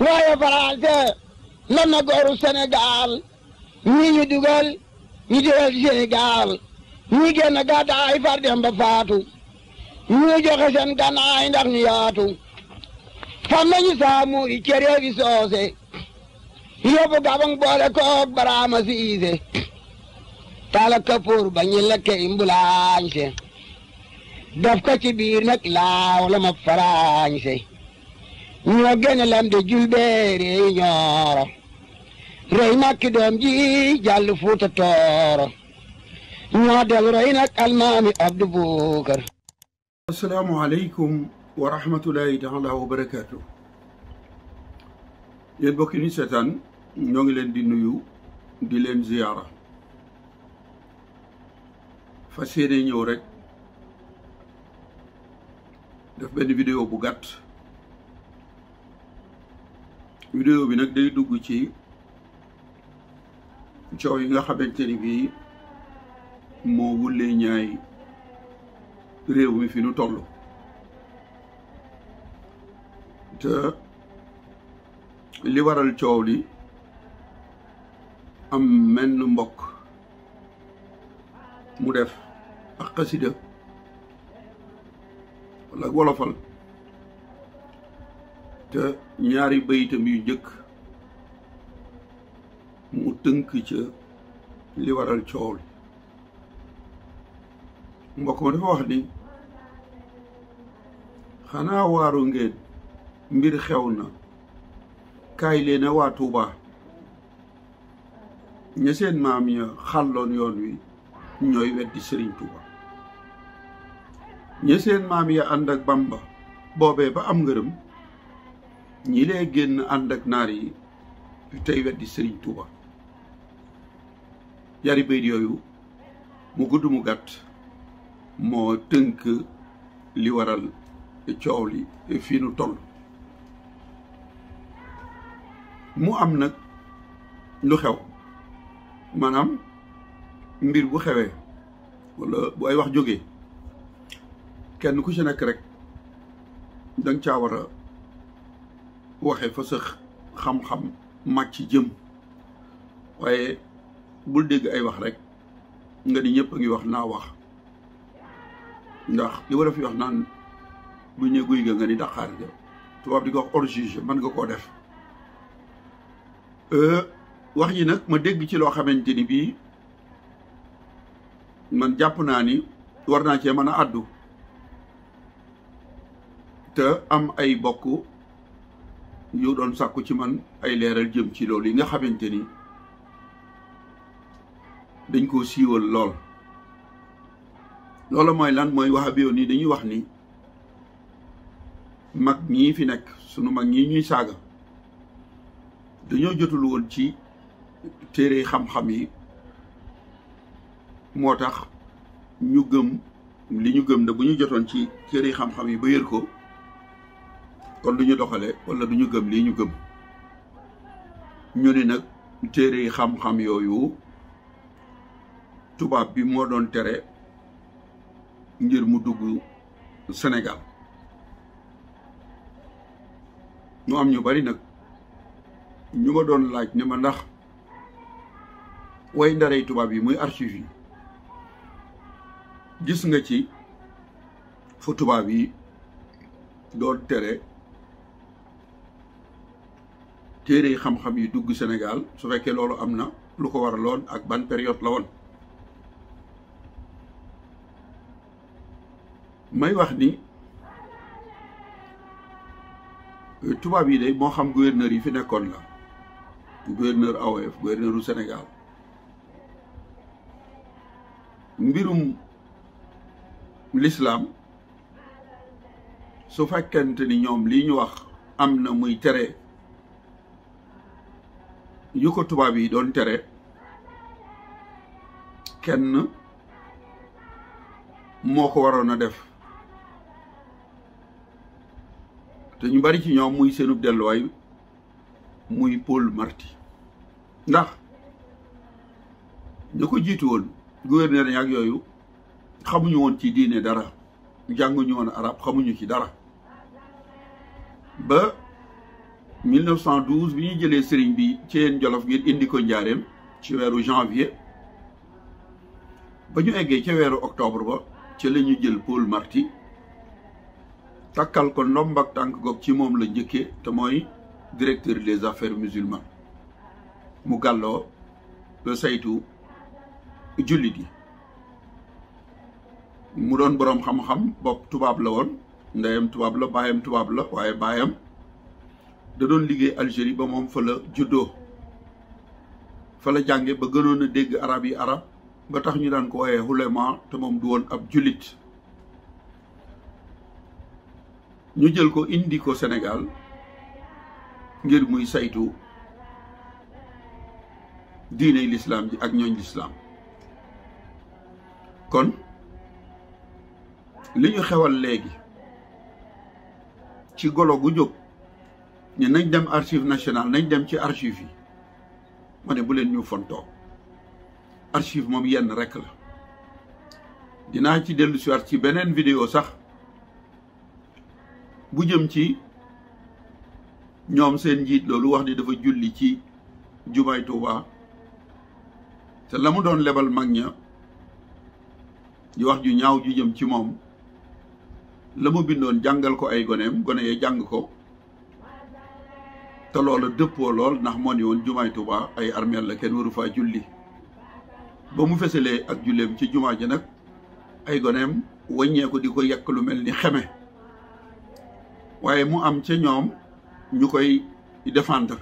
waaye français lan na gooru Sénégal ñii ñu dugal Sénégal ñii génn gàddaay far dem ba faatu ñii joxe seen gànnaay ndax ñu yaatu fam nañu Samori cere fi soose yóbbu Gabang boole koog Baraama Siise tala kapoor ba ñu lekke imbulaañse daf ko ci biir nag laaw la ma faraañse ñoo génne lam de julbeere ñooro rey makki doom ji jàll Fuuta Tooro ñoo del rey nag almaami Abdu Bukar. Assalaamu aleykum wa rahmatullahi taala wa barakaatu. yéen bokki ni seetaan ñoo ngi leen di nuyu di leen ziyaara fas yéene ñëw rek def benn vidéo bu gàtt. vidéo bi nag day dugg ci coow yi nga xamante ni bii moo wullee ñaay réew mi fi nu toll te li waral coow li am menn mbokk mu def ak xasida wala wolofal te ñaari bayitam yu njëkk mu tënk ca li waral coow li mbokk ma dafa wax ni xanaa waaru ngeen mbir xew na kaay leen a waa Tuuba ña seen maam ya xàlloon yoon wi ñooy weddi Sëriñ Tuuba ña seen maam ya ànd ak Bamba boobee ba am ngërëm ñi lee génn ànd ak naar yi tey weddi Sëriñ Tuuba yari bayit yooyu mu gudd mu gàtt moo tënk li waral coow li fii nu toll mu am nag lu xew maanaam mbir bu xewee walla bu ay wax jógee kenn ku ci nekk rek danga caa war a waxe fa sa xam-xam màcc jëm waaye bul dégg ay wax rek nga ni ñëpp a ngi wax naa wax ndax li war a fi wax naan bu ñëwee guy ga nga ni daqaar ga tubaab di ko wax hors jeu mën nga koo def wax yi nag ma dégg ci loo xamante ni bii man jàpp naa ni war naa cee mën a àddu te am ay bokk yu doon sàkku ci man ay leeral jëm ci loolu yi nga xamante ni dañ koo siiwal lool loolu mooy lan mooy Wahaabiyoona ni dañuy wax ni mag ñii fi nekk sunu mag ñii ñuy saaga dañoo jotul woon ci téere xam-xam yi moo tax ñu gëm li ñu gëm da bu ñu jotoon ci téere xam-xam yi ba yër ko kon du ñu doxale walla du ñu gëm lii ñu gëm ñu ni nag téere xam-xam yooyu tubaab bi moo doon tere ngir mu dugg Sénégal ñu am ñu bari nag ñu ma doon laaj ne ma ndax way ndarey tubaab yi muy archive yi gis nga ci fu tubaab yi doon tere téere xam-xam yi dugg Sénégal su fekkee loolu am na lu ko waraloon ak ban période la woon may wax ni tubaab yi day moo xam gouverneur yi fi nekkoon la gouverneur AOF gouverneur u Sénégal mbirum l'islam su fekkente ni ñoom lii ñu wax am na muy tere yu ko tubaab yi doon tere kenn moo ko waroon a def te ñu bari ci ñoom muy seenub delluwaay muy Paul Marty ndax ñu ko jiitu woon gouverneur yaak yooyu xamuñu woon ci diine dara jànguñu woon arab xamuñu ci dara ba 1912 bi ñu jëlee sëriñ bi ci yeen Jolof ngir indi ko njaareem ci weeru janvier ba ñu eggee ca weeru octobre ba ci la ñu jël Paul Marty takkal ko ndomb ak tànk goog ci moom la njëkkee te mooy directeur des affaires musulmanes mu gàlloo la saytu jullit yi mu doon boroom xam-xam bopp tubaab la woon ndeyam tubaab la baayam tubaab la waaye baayam da doon liggéey Algérie ba moom fa la juddoo fa la jànge ba gënoon a dégg arab yi arab ba tax ñu daan ko woowee ulema te moom du woon ab jullit ñu jël ko indi ko Sénégal ngir muy saytu diiney lislaam ji ak ñooñ lislaam kon li ñu xewal léegi ci golo gu jóg ñu nañ dem archive nationale nañ dem ci archive yi ma ne bu leen ñu fontoo archive moom yenn rekk la dinaa ci dellu siwaat ci beneen vidéo sax bu jëm ci ñoom seen njiit loolu wax ni dafa julli ci jumaay Tuuba te la mu doon lebal mag ña di wax ju ñaaw ju jëm ci moom la mu bindoon jàngal ko ay goneem gone yee jàng ko te loola dëppoo lool ndax moo ni woon jumaay Tuuba ay armeel la kenn waru faa julli ba mu fesalee ak julleem ci jumaa ji nag ay goneem wàññee ko di ko yekk lu mel ni xeme waaye mu am ca ñoom ñu koy défendre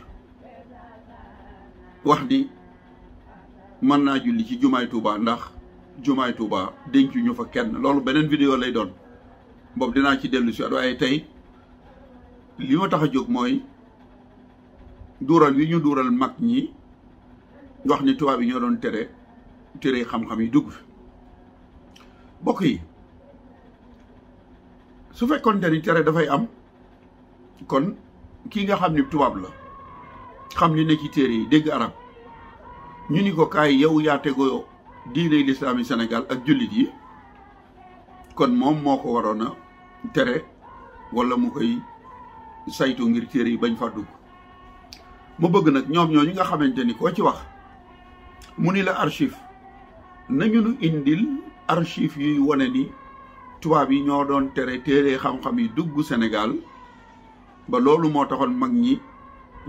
wax ni mën naa julli ci jumaay Tuuba ndax jumaay Tuuba dencu ñu fa kenn loolu beneen vidéo lay doon boobu dinaa ci dellu si waaye tey li ma tax a jóg mooy duural wi ñu duural mag ñi wax ni tubaab yi ñoo doon tere xam-xam yi dugg fi bokk yi su fekkoon ni tere dafay am kon kii nga xam ni tubaab la xam li ne ci téere yi dégg arab ñu ni ko kaay yow yaa tegoo diine lislaam yi Sénégal ak jullit yi kon moom moo ko waroon a tere wala mu koy saytu ngir téere yi bañ fa dugg mu bëgg nag ñoom ñooñu nga xamante ni koo ci wax mu ni la archive nañu nu indil archive yuy wane ni tubaab yi ñoo doon tere téere xam-xam yi dugg Sénégal ba loolu moo taxoon mag ñi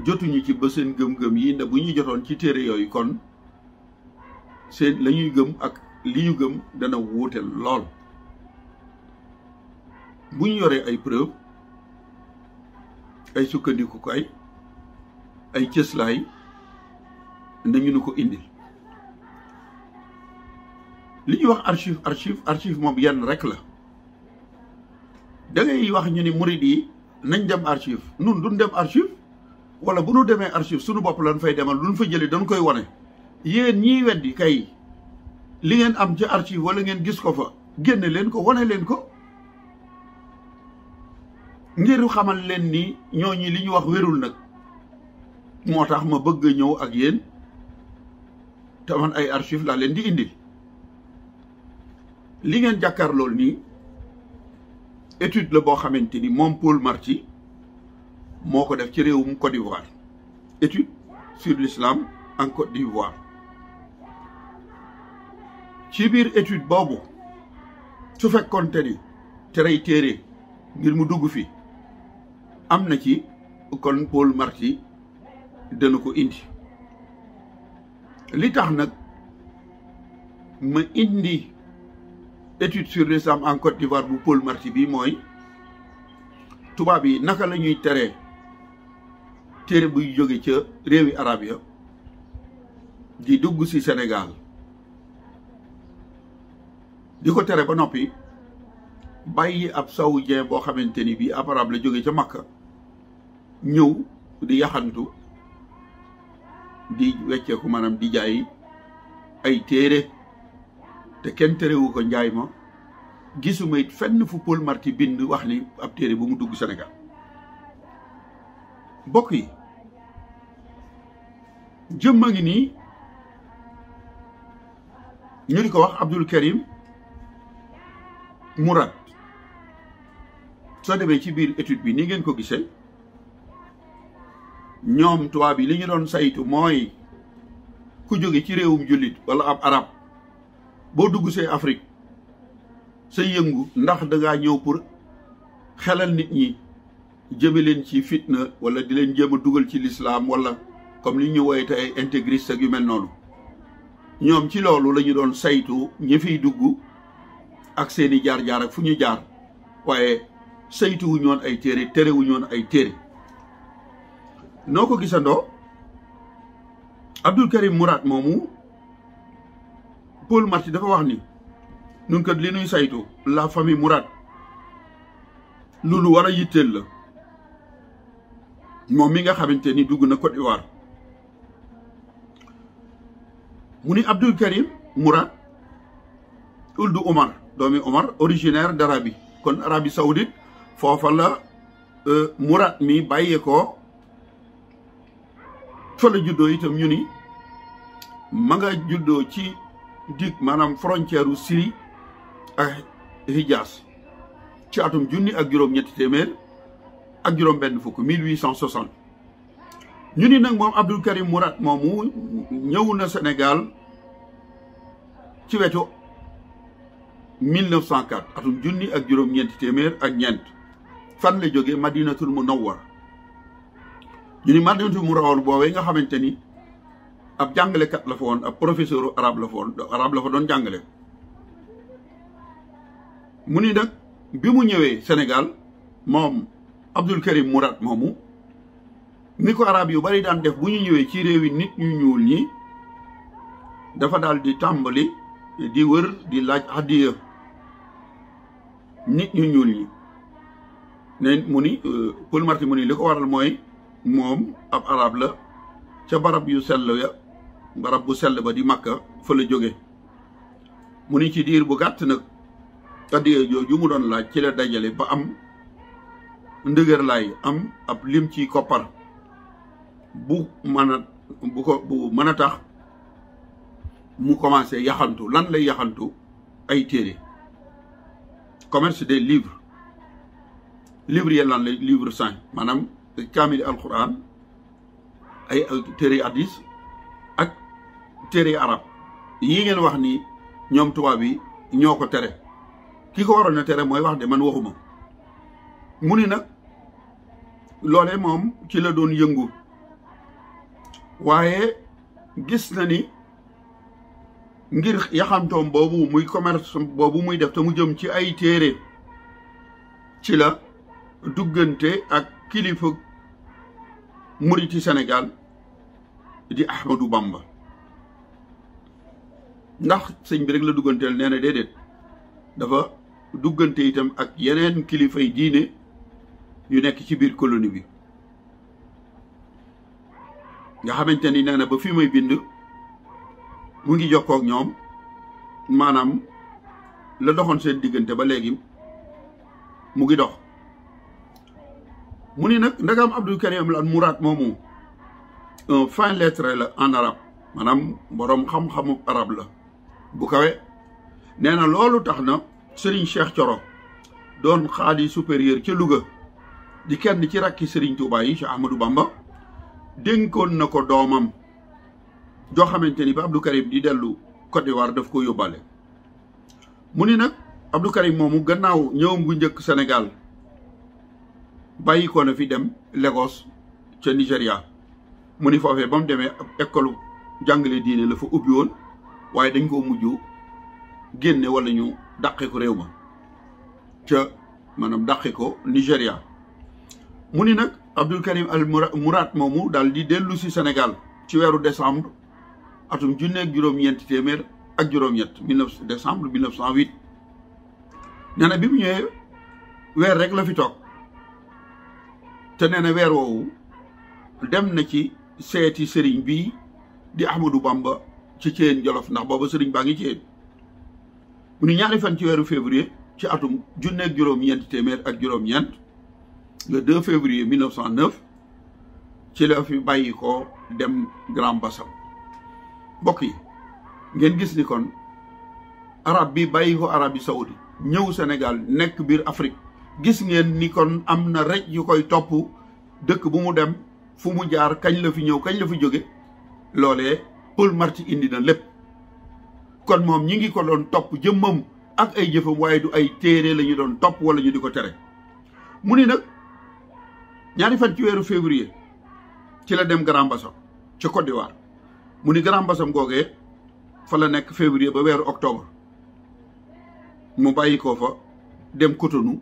jotuñu ci ba seen gëm-gëm yi nda bu ñu jotoon ci téere yooyu kon seen la ñuy gëm ak li ñu gëm dana wuute lool bu ñu yoree ay preuve ay sukkandikukaay ay cëslaay nañu nu ko indil li ñuy wax archive moom yenn rek la da ngay wax ñu ni murid yi nañ dem archive nun duñ dem archive wala bu nu demee archive suñu bopp lañ fay demal luñ fa jëlee dañ koy wane yéen ñiy weddi kay li ngeen am ci archive wala ngeen gis ko fa génne leen ko wane leen ko ngir xamal leen ni ñooñi li ñu wax wérul nag moo tax ma bëgg a ñëw ak yéen te man ay archive laa leen di indil li ngeen jàkkaar lool nii étude la boo xamante ni moom Paul Marty moo ko def ci réewum Côte d'Ivoire étude sur l'islam en Côte d'Ivoire ci biir étude boobu su fekkoonte ni terey téere ngir mu dugg fi am na ci kon Paul Marty dana ko indi li tax nag ma indi étude sur l'islam en Côte d'Ivoire bu Paul Marty bi mooy tubaab yi naka la ñuy teree téere buy jóge ca réewi arab ya di dugg ci Sénégal di ko tere ba noppi bàyyi ab saoudien boo xamante ni bii ab arab la jóge ca Makka ñëw di yaxantu di wecceeku maanaam di jaay ay téere te kenn terewu ko njaay ma gisuma it fenn fu Paul Marty bind wax ni ab téere bu mu dugg Sénégal bokk yi jëmm a ngi nii ñu di ko wax Abdul Karim Mourad soo demee ci biir étude bi ni ngeen ko gisee ñoom tubaab yi li ñu doon saytu mooy ku jóge ci réewum jullit wala ab arab boo dugg see Afrique sa yëngu ndax dangaa ñëw pour xelal nit ñi jëme leen ci fitna wala di leen jéem a dugal ci lislaam wala comme li ñu woowee te ay intégriste ak yu mel noonu ñoom ci loolu la ñu doon saytu ñi fiy dugg ak seeni jaar-jaar ak fu ñu jaar waaye saytuwu ñoon ay téere terewu ñoon ay téere noo ko gisandoo Abdul Karim Mourad moomu Paul Marty dafa wax ni nun kat li nuy saytu la famille Mourad lu war a yitteel la moom mi nga xamante ni dugg na Côte d'Ivoire mu ni Abdul Karim Mourad uldu Omar doomi Omar originaire d'Arabie kon Arabie Saoudite foofa la Mourad mi bàyyee ko fa la juddoo itam ñu ni ma nga juddoo ci dig maanaam frontière u Syrie ak Hijaz ci atum junni ak juróom-ñetti téeméer ak juróom-benn fukk 1860 ñu ni nag moom Abdul Karim Mourad moomu ñëw na Sénégal ci wetu 1904 atum junni ak juróom-ñeenti téeméer ak ñeent fan la jógee Madinatul Munawwar ñu ni Madinatul Munawwar boobee nga xamante ni ab jàngalekat la fa woon ab professeur arabe la fa woon arabe la fa doon jàngale mu ni nag bi mu ñëwee Sénégal moom Abdul Karim Mourad moomu ni ko arab yu bari daan def bu ñu ñëwee ci réewi nit ñu ñuul ñi dafa daal di tàmbali di wër di laaj hadiya nit ñu ñuul ñi ne mu ni Paul Marty mu ni li ko waral mooy moom ab arab la ca barab yu sell ya barab bu sell ba di Makka fa la jóge mu ni ci diir bu gàtt nag hadiya jooju mu doon laaj ci la dajale ba am ndëgër laay am ab lim ci koppar bu mën a tax mu commencé yaxantu lan lay yaxantu ay téere commerce des livres yi lan lay livre saint maanaam kaamili alquran ay téere hadis ak téere arab yi ngeen wax ni ñoom tubaab yi ñoo ko tere ki ko waroon a tere mooy wax de man waxuma mu ni nag loole moom ci la doon yëngu waaye gis na ni ngir yaxantoom boobu muy commerce boobu muy def te mu jëm ci ay téere ci la duggante ak kilifa muriti Sénégal di Ahmadou Bamba ndax sëñ bi rek la dugganteel nee na déedéet dafa duggante itam ak yeneen kilifay diine yu nekk ci biir colonie bi nga xamante ni nee na ba fi may bind mu ngi jokkoo ak ñoom maanaam la doxoon seen diggante ba léegi mu ngi dox mu ni nag ndagam Abdul Karim Mourad moomu un fin lettré la en arabe maanaam boroom xam-xamu arabe la bu kawe nee na loolu tax na Serigne Cheikh Thioro doon xaadi supérieur ca Louga di kenn ci rakki Serigne Touba yi Cheikh Ahmadou Bamba dénkoon na ko doomam joo xamante ni ba Abdou Karim di dellu Côte d'Ivoire daf ko yóbbaale mu ni nag Abdou Karim moomu gannaaw ñëwam gu njëkk Sénégal bàyyi ko na fi dem Lagos ca Nigéria mu ni foofee ba mu demee ab école jàngale diine la fa ubbi woon waaye dañ koo mujj génne wala ñu dàqe ko réew ma ca maanaam dàqe ko Nigéria mu ni nag Abdul Karim Mourad moomu daal di dellu si Sénégal ci weeru décembre atum junne ak juróom-ñeenti téeméer ak juróom-ñett décembre 1908 nee na bi mu ñëwee weer rek la fi toog te nee na weer woowu dem na ci seeti sëriñ bii di Ahmadou Bamba ci Thiène Jolof ndax booba sëriñ baa ngi Thiène mu ni ñaari fan ci weeru février ci atum junne ak juróom-ñeenti téeméer ak juróom-ñeent le 2 février 1909 ci la fi bàyyi ko dem Grand Bassam mbokk yi ngeen gis ni kon arab bi bàyyi ko Arabie Saoudite ñëw Sénégal nekk biir Afrique gis ngeen ni kon am na rek yu koy topp dëkk bu mu dem fu mu jaar kañ la fi ñëw kañ la fi jóge loolee Paul Marty indi na lépp kon moom ñi ngi ko doon topp jëmmam ak ay jëfam waaye du ay téere la ñu doon topp wala ñu di ko tere mu ni nag ñaari fan ci weeru février ci la dem Grand Bassam ca Côte d'Ivoire mu ni Grand Bassam googee fa la nekk février ba weeru octobre mu bàyyi ko fa dem Cotonou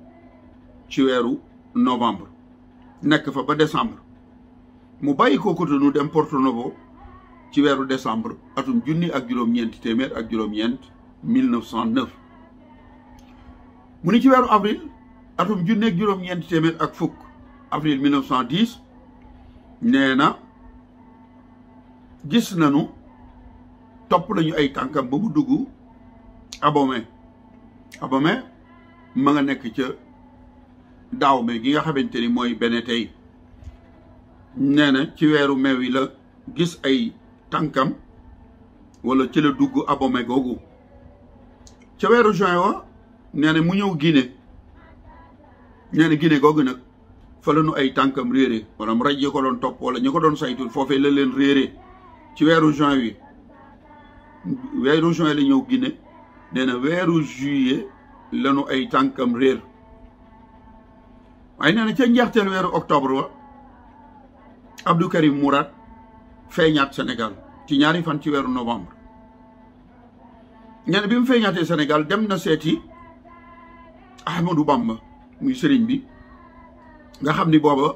ci weeru novembre nekk fa ba décembre mu bàyyi ko Cotonou dem Porto Novo ci weeru décembre atum junni ak juróom-ñeenti téeméer ak juróom-ñeent 1909 mu ni ci weeru avril atum junni ak juróom-ñeenti téeméer ak fukk avril 1910 nee na gis nañu topp nañu ay tànkam ba mu dugg Abomey ma nga nekk ca Dahomey gi nga xamante ni mooy bene tey nee na ci weeru mai wi la gis ay tànkam wala ci la dugg Abomey googu ca weeru juin wa nee na mu ñëw Guinée nee na Guinée googu nag fa la nu ay tànkam réere wala mu raj yi ko doon topp wala ñu ko doon saytul foofee la leen réere ci weeru juin wi weeru juin la ñëw Guinée nee na weeru juillet lanu ay tànkam réer waaye nee na ca njeexteel weeru octobre wa Abdou Karim Mourad feeñaat Sénégal ci ñaari fan ci weeru novembre nee na bi mu feeñaatee Sénégal dem na seeti Ahmadou Bamba muy sëriñ bi nga xam ni booba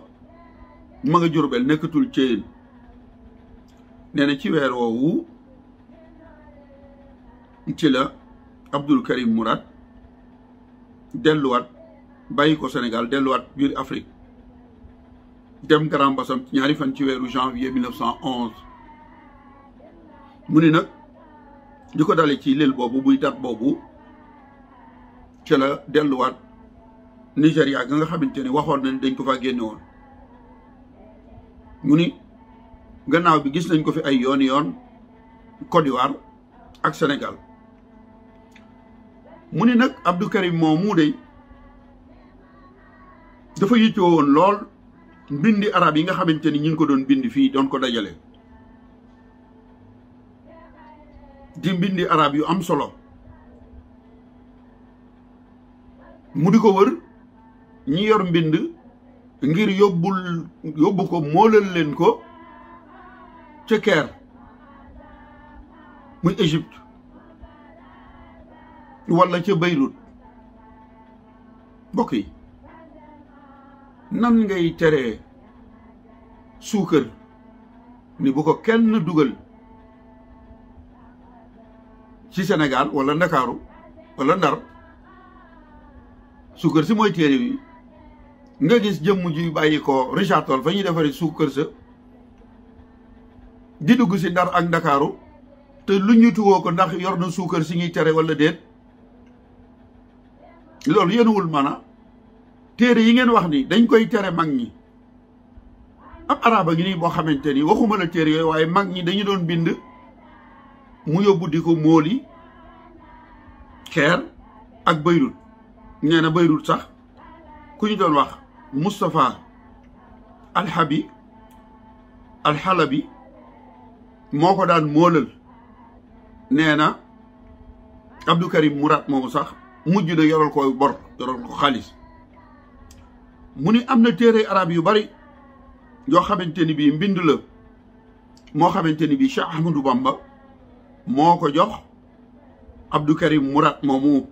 ma nga Jurbel nekkatul Thièyène nee na ci weer woowu ci la Abdou Karim Mourad delluwaat bàyyi ko Sénégal delluwaat biir Afrique dem Grand Bassam ci ñaari fan ci weeru janvier 1911 mu ni nag di ko dale ci lël boobu buy dat boobu ci la delluwaat Nigéria ga nga xamante ni waxoon nañ dañ ko fa génne woon mu ni gannaaw bi gis nañ ko fi ay yoon Côte d'Ivoire ak Sénégal mu ni nag Abdou Karim moomu de dafa yittewoo woon lool mbindi arab yi nga xamante ni ñu ngi ko doon bind fii doon ko dajale di mbindi arab yu am solo mu di ko wër ñi yor mbind ngir yóbbu ko moolal leen ko ca Caire muy Égypte wala ca Beyrouth mbokk yi nan ngay teree suukar ni bu ko kenn dugal ci Sénégal wala Ndakaaru wala Ndar suukar si mooy téere bi nga gis jëmm ji bàyyi ko Richard Toll fa ñuy defaree suukar sa di dugg si Ndar ak Ndakaaru te lu ñu tuwoo ko ndax yor na suukar si ñuy tere wala déet loolu yenuwul maana téere yi ngeen wax ni dañ koy tere mag ñi ab araba ngi nii boo xamante ni waxuma la téere yooyu waaye mag ñi dañu doon bind mu yóbbu di ko móoli Caire ak Beyrouth nee na Beyrouth sax ku ñu doon wax Moustapha Alxalabi moo ko daan móolal nee na Abdou Karim Mourad moomu sax mujj na yoral ko bor yoral ko xaalis mu ni am na téere arab yu bari yoo xamante ni bii mbind la moo xamante ni bii Cheikh Ahmadou Bamba moo ko jox Abdou Karim Mourad moomu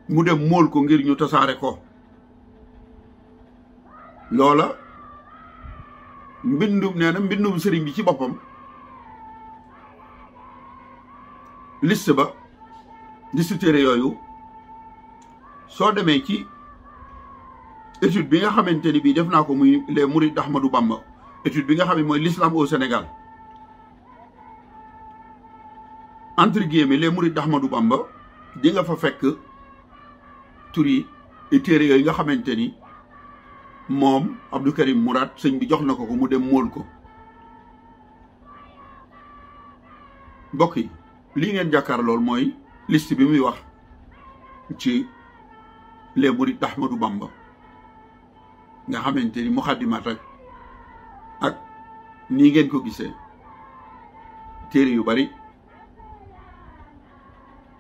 mu dem móol ko ngir ñu tasaare ko loola mbindum nee na mbindum sëriñ bi ci boppam liste téere yooyu soo demee ci étude bi nga xamante ni bii def naa ko muy les mourides d'Ahmadou Bamba étude bi nga xam ne mooy l'islam au Sénégal entre guillemets les mourides d'Ahmadou Bamba di nga fa fekk tur yi téere yooyu nga xamante ni moom Abdou Karim Mourad sëñ bi jox na ko mu dem móol ko mbokk yi lii ngeen jàkkaar lool mooy liste bi muy wax ci les mourides d'Ahmadou Bamba nga xamante ni muxaddimaat ak nii ngeen ko gisee téere yu bari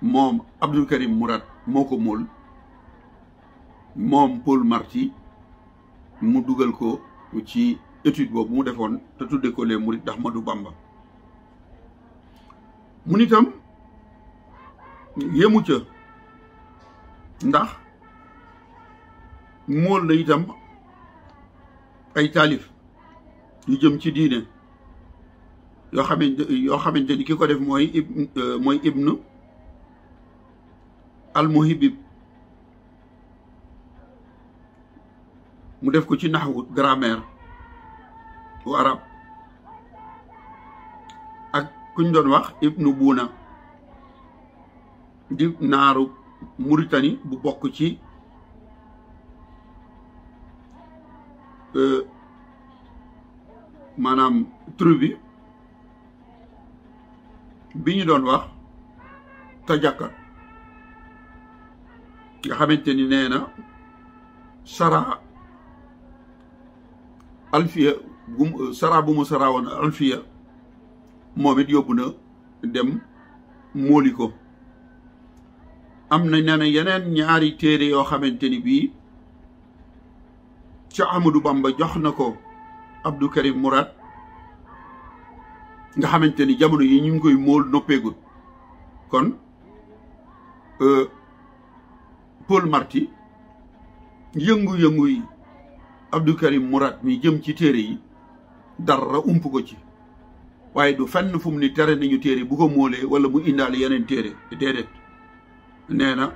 moom Abdou Karim Mourad moo ko mool moom Paul Marty mu dugal ko ci étude boobu mu defoon te tudde ko les Mourides d'Ahmadou Bamba mu nitam yemu ca ndax mool na itam ay taalif yu jëm ci diine yoo xamante ni ki ko def mooy ibnu al-Muhibib mu def ko ci naxwu grammaire u arab ak kuñ doon wax ibnu Buuna di naaru Mauritanie bu bokk ci maanaam tribu bi ñu doon wax Tajaka nga xamante ni nee na sara alfiya sara bu mu sara woon alfiya moom it yóbbu na dem móoli ko am na nee na yeneen ñaari téere yoo xamante ni bii ca Ahmadou Bamba jox na ko Abdou Karim Mourad nga xamante ni jamono yi ñu ngi koy móol noppeegul kon Paul Marty yëngu-yëngu yi Abdou Karim Mourad mi jëm ci téere yi dara ump ko ci waaye du fenn fu mu ni tere nañu téere bu ko móolee wala mu indaale yeneen téere déedéet nee na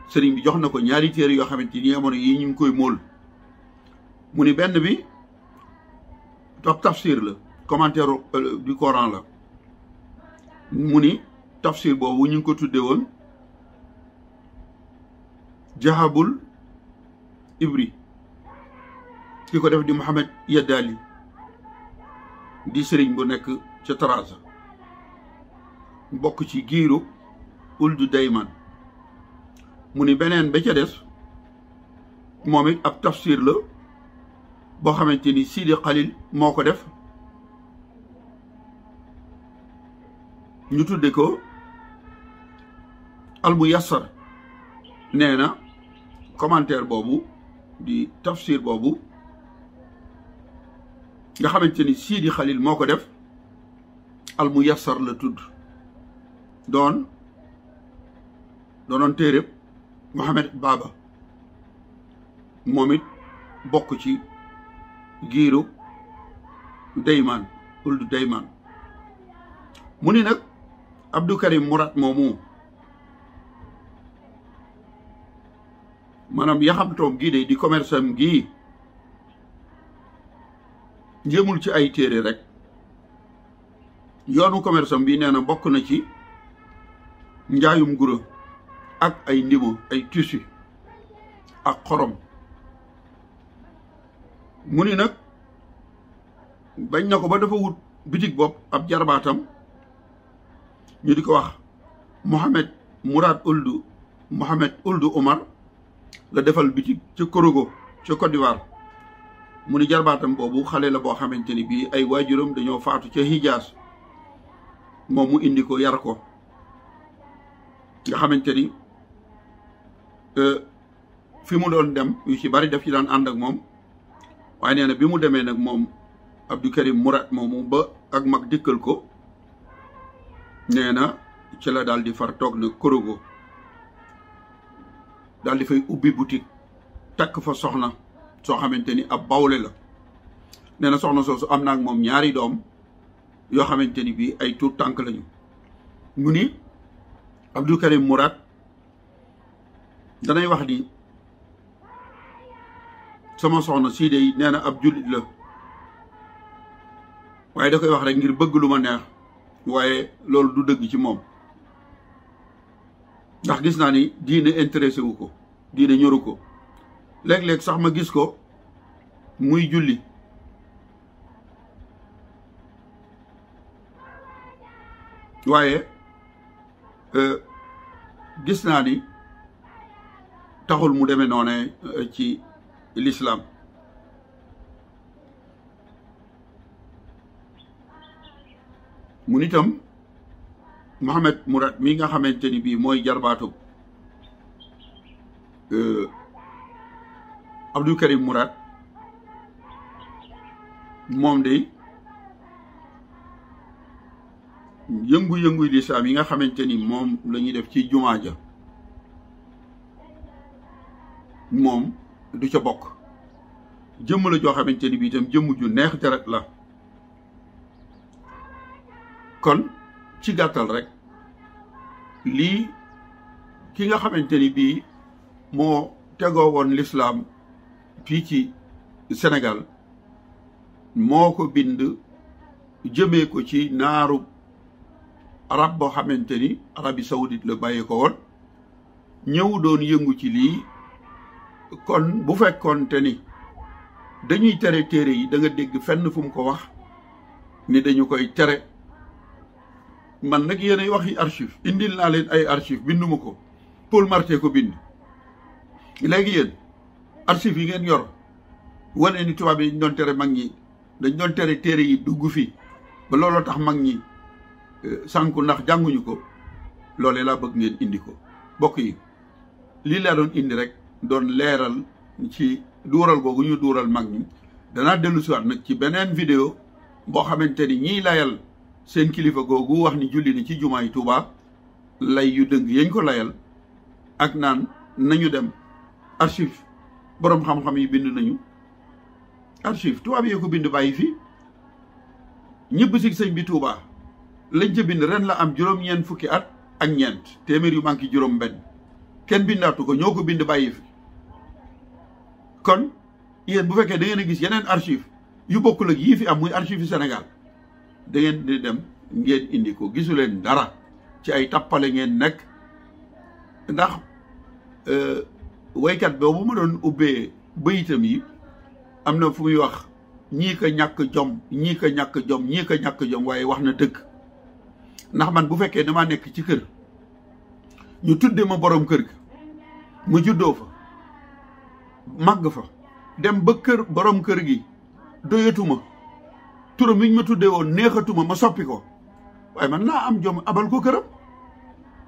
sëriñ bi jox na ko ñaari téere yoo xamante ni jamono yi ñu ngi koy móol mu ni benn bi ab tafsir la commentaire du Coran la mu ni tafsir boobu ñu ngi ko tudde woon jahabul ibri ki ko def di Mohamed Yadali di sëriñ bu nekk ca Taraza bokk ci giiru uldu dayman mu ni beneen ba ca des moom it ab tafsir la boo xamante ni Sidi Khalil moo ko def ñu tudde ko al muyassar nee na commentaire boobu di tafsir boobu nga xamante ni Sidi Khalil moo ko def al muyassar la tudd doonoon téeréb Mohamed Baba moom it bokk ci giiru Dayman uldu Dayman mu ni nag Abdou Karim Mourad moomu maanaam yaxamtoom gii de di commerce am gii njëmul ci ay téere rek yoonu commerce am bii nee na bokk na ci njaayum guro ak ay ndimo ay tissu ak xorom mu ni nag bañ na ko ba dafa wut bitig bopp ab jarbaatam ñu di ko wax Mohamed Ould Omar la defal bitig ca Korogo ca Côte d'Ivoire mu ni jarbaatam boobu xale la boo xamante ni bii ay waajuram dañoo faatu ca Hijaas moom mu indi ko yar ko nga xamante ni fi mu doon dem yu ci bari def ci daan ànd ak moom waaye nee na bi mu demee nag moom Abdou Karim Mourad moomu ba ak mag dikkal ko nee na ci la daal di far toog na Korogo daal di fay ubbi boutique takk fa soxna soo xamante ni ab bawle la nee na soxna soosu am na ak moom ñaari doom yoo xamante ni bii ay tuut tànk lañu mu ni Abdou Karim Mourad danay wax ni sama soxna sii de nee na ab jullit la waaye da koy wax rek ngir bëgg lu ma neex waaye loolu du dëgg ci moom ndax gis naa ni diine intéressé wu ko diine ñoru ko léeg-léeg sax ma gis ko muy julli waaye gis naa ni taxul mu demee noone ci l'islam mu nitam Mohamed Mourad mi nga xamante ni bii mooy jarbaatu Abdou Karim Mourad moom de yëngu-yëngu lislaam yi nga xamante ni moom la ñuy def ci jumaa ja moom du ca bokk. jëmm la joo xamante ni bii itam jëmm ju neex deret la. kon ci gàttal rek lii ki nga xamante ni bii moo tegoo woon lislaam fii ci Sénégal moo ko bind jëmee ko ci naaru arab boo xamante ni Arabie Saoudite la bàyyi ko woon ñëw doon yëngu ci lii. kon bu fekkoonte ni dañuy tere téere yi da nga dégg fenn fu mu ko wax ni dañu koy tere. man nag yéenay waxi archive indil naa leen ay archive binduma ko Paul Marty ko bind. léegi yéen archive yi ngeen yor wane ni tubaab yi dañ doon tere mag ñi dañ doon tere téere yi dugg fi ba looloo tax mag ñi sànku ndax jànguñu ko loolee laa bëgg ngeen indi ko. bokk yi lii laa doon indi rek doon leeral ci duural googu ñu duural mag ñi. danaa dellu siwaat nag ci beneen vidéo boo xamante ni ñiy layal seen kilifa googu wax ni julli ni ci jumaay Tuuba lay yu dëng yañ ko layal ak naan nañu dem archive boroom xam-xam yi bind nañu archive tubaab yi ko bind bàyyi fi ñëbb si sëñ bi Tuuba lañ ca bind ren la am juróom-ñeent fukki at ak ñeent téeméer yu manqué juróom benn kenn bindaatu ko ñoo ko bind bàyyi fi. kon yéen bu fekkee da ngeen a gis yeneen archive yu bokkul ak yii fi am muy archive yu Sénégal da ngeen di dem ngeen indi ko. gisu leen dara ci ay tappale ngeen nekk ndax waykat boobu ma doon ubbee bayitam yi am na fu muy wax ñii ko ñàkk jom ñii ko ñàkk jom ñii ko ñàkk jom waaye wax na dëgg. ndax man bu fekkee damaa nekk ci kër ñu tudde ma borom kër gi ma juddoo fa màgg fa dem ba kër borom kër gi doyatuma turam mi ñu ma tuddee woon neexatuma ma soppi ko waaye man naa am jom abal ko këram.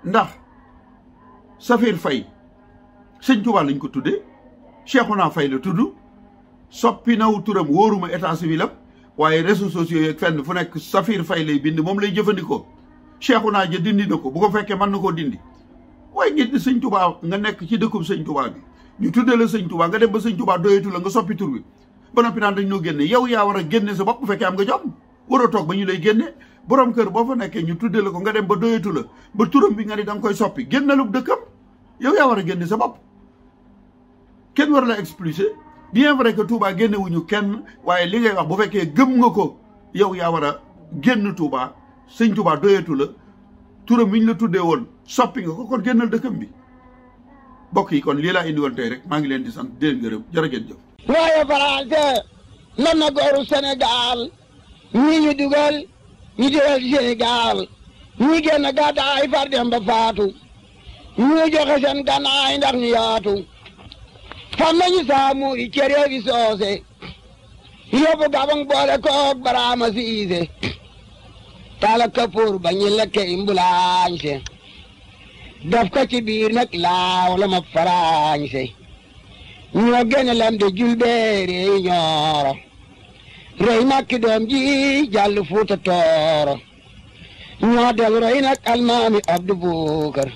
ndax Safir Faye sëñ Tuubaa lañ ko tuddee Cheikhouna Faye la tudd soppi naw turam wóoruma état civil am waaye réseaux sociaux yeeg fenn fu nekk Safir Faye lay bind moom lay jëfandikoo. Cheikhouna ja dindi na ko bu ko fekkee mën na koo dindi waaye nit sëñ Tuubaa nga nekk ci dëkkub sëñ Tuubaa bi ñu tuddee la sëñ Tuubaa nga dem ba sëñ Tuubaa doyatu la nga soppi tur bi ba noppi naan dañ noo génne yow yaa war a génne sa bopp bu fekkee am nga jom waroo toog ba ñu lay génne. borom kër boo fa nekkee ñu tuddee la ko nga dem ba doyatu la ba turam bi nga ni da nga koy soppi génnalub dëkkam yow yaa war a génne sa bopp kenn war la expulsé. bien vrai que Touba génne wuñu kenn waaye li ngay wax bu fekkee gëm nga ko yow yaa war a génn Touba sëñ Touba doyatu la turam mi ñu la tuddee woon soppi nga ko kon génnal dëkkam bi. bokk yi kon lii laa indi woon tey rek maa ngi leen di sant di leen gërëm jërë ngeen jëf. waaye français lan na gooru Sénégal ñii ñu dugal ñu dugal Sénégal ñi génn gàddaay far dem ba faatu ñu joxe seen gànnaay ndax ñu yaatu fam nañu saamu i cere gi soose yóbbu gabang boole koog baraama siise tala kapoor ba ñi lekke imbulaañse daf ko ci biir nag laaw la ma faraañse ñoo génne lam de julbeere yi ñooro rey makki doom ji jàll fuuta tooro ñoo del rey nag almaami Abdu Bukar